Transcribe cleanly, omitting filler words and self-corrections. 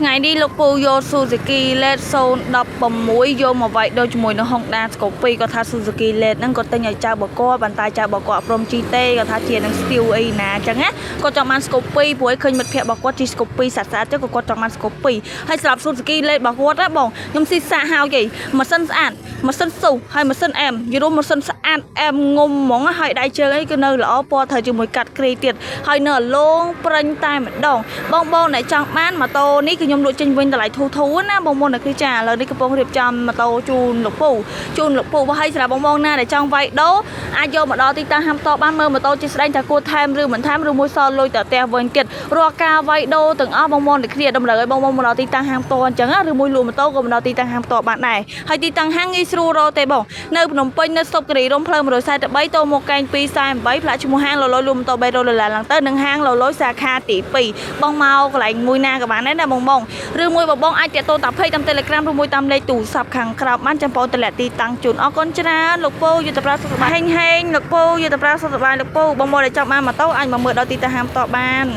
ថ្ងៃនេះលោកពូយក Suzuki Late 016យកមកវាយដូចជាមួយនឹង Honda Scoopy គាត់ថា Suzuki Late ហ្នឹងគាត់ទិញឲ្យចៅបកប៉ុន្តែចៅបកអត់ព្រមជិះទេគាត់ថាជានឹង steel អីណាអញ្ចឹងណាគាត់ចង់បាន Scoopy ព្រោះឯងឃើញមិត្តភ័ក្តិរបស់គាត់ជិះ Scoopy ស្អាតស្អាតចឹងក៏គាត់ចង់បាន Scoopy ហើយសម្រាប់ Suzuki Late របស់គាត់ណាបងខ្ញុំស៊ីសាកហើយគេម៉ាស៊ីនស្អាតម៉ាស៊ីនស៊ុះហើយម៉ាស៊ីនអែមយល់ម៉ាស៊ីនស្អាតអែមងុំហ្មងហើយដៃជើងអីគឺនៅល្អពណ៌ត្រូវជាមួយកាត់គ្រីទៀតហើយនៅអលងប្រេញតែម្ដងបងបងដែលចង់បានម៉ូតូនេះគឺខ្ញុំលក់ចេញវិញតម្លៃធូរធូរណាបងប្អូនដែលគឺចាឥឡូវនេះកំពុងរៀបចំម៉ូតូជូនលោកពូជូនលោកពូបើឲ្យសម្រាប់បងបងណាដែលចង់វាយដូរអាចយកមកដល់ទីតាំងហាមតបានមើលម៉ូតូជាស្ដែងថាគួរថែមឬមិនថែមឬមួយសល់លុយទៅផ្ទះវិញទៀតរាល់ការវាយដូរទាំងអស់បងប្អូនដែលគ្នាតម្រូវឲ្យបងប្អូនមកដល់ទីតាំងហាងផ្ទាល់អញ្ចឹងណាឬមួយលក់ម៉ូតូក៏មកដល់ទីតាំងហាងផ្ទាល់បានដែរហើយទីតាំងហាងងាយស្រួលរកទេបងនៅភ្នំពេញនៅស្តុបគិរីរំផ្លូវ143តមកកែង248ផ្លាកឈ្មោះហាងលលយលក់ម៉ូតូ300ដុល្លារឡើងទៅនិងហាងលលយសាខាទី2បងមកកន្លែងមួយណាក៏បានដែរណាបងបងឬមួយបងបងអាចតាក់ទងតាម page តាម Telegram ឬមួយតាមលេខទូរស័ព្ទខាងក្រោមបានចាំបងតម្លាក់ទីតាំងជូនអរគុណច្រើនលោកពូយុទ្ធប្រាសុខសប្បាយហេងហេងលោកពូយុទ្ធប្រាសុខសប្បាយលោកពូបងបងដែលចង់បានម៉ូតូអាចមកមើលដល់ទីតាំងហាងផ្ទាល់បាន។